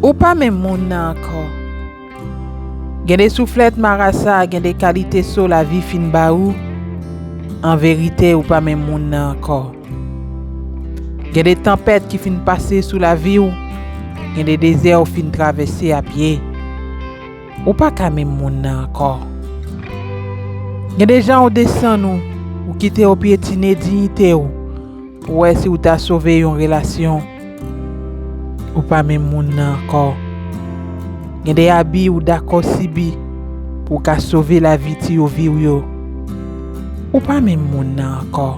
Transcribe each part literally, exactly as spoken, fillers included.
Ou pa menm moun nan ankò. Gen de souflèt marasa, gen de kalite so lavi fin ba ou. An verite, ou pa menm moun nan ankò. Gen de tanpèt ki fin pase sou lavi w. Gen de dezè ou fin travèse a pye. Ou pa ka menm moun nan ankò. Gen de jan ou desann ou, ou kite yo pyetine diyite w. Ou wè si ou ta sove yon relasyon. Ou pa menm moun nan ankò. Gen de abi ou dakò sibi pou w ka sove lavi ti yo vi w yo. Ou pa menm moun nan ankò.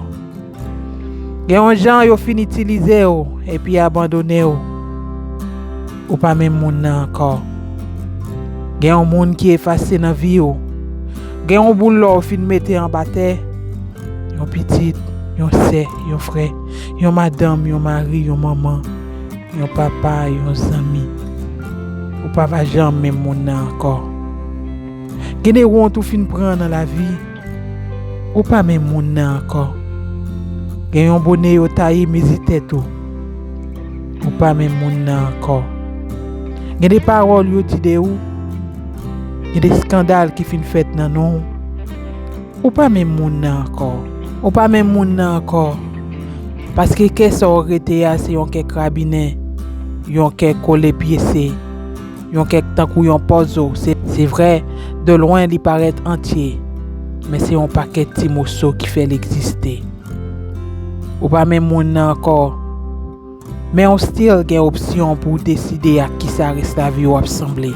Gen yon jan yo fin itilize w epi abandone w. Ou pa menm moun nan ankò. Gen yon moun ki efase nan vi w. Gen yon boul lò w fin mete anba tè. Yon pitit, yon sè, yon frè, yon madanm, yon mari, yon manman, yon papa, yon zanmi. Ou pa va janm menm moun nan ankò. Gen de wont ou fin pran nan lavi. Ou pa menm moun nan ankò. Gen yon bone yo taye mezi tèt ou. Ou pa menm moun nan ankò. Gen de pawòl yo di de ou. Gen de eskandal ki fin fèt nan non w. Ou pa menm moun nan ankò. Ou pa menm moun nan ankò. Paske kè sa w rete a se yon kè krabinen, yon kè kole pyese, yon kè k tankou yon pòzo. Se, se vre, de lwen li parèt antye, men se yon pakèt ti moso ki fè l egziste. Ou pa menm moun nan ankò. Men w still gen opsyon pou w deside ak kisa rès lavi w ap sanble.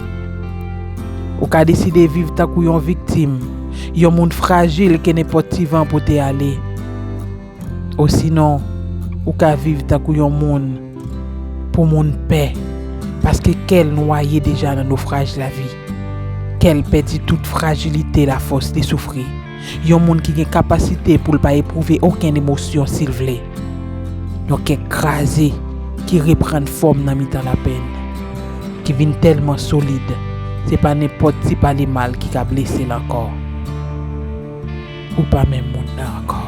Ou ka deside viv tankou yon viktim, yon moun frajil ke nenpòt ti van pote ale. Osinon, ou ka viv tankou yon moun pou moun pè, paske kè l nwaye deja nan nofraj lavi. Kè l pèdi tout frajilite, lafòs li soufri. Yon moun ki gen kapasite pou l pa epwouve okenn emosyon si l vle. Yon kè kraze ki reprann fòm nan mitan lapenn, ki vin tèlman solid, se pa nenpòt ti pale mal ki ka blese l ankò. Ou pa menm moun nan ankò.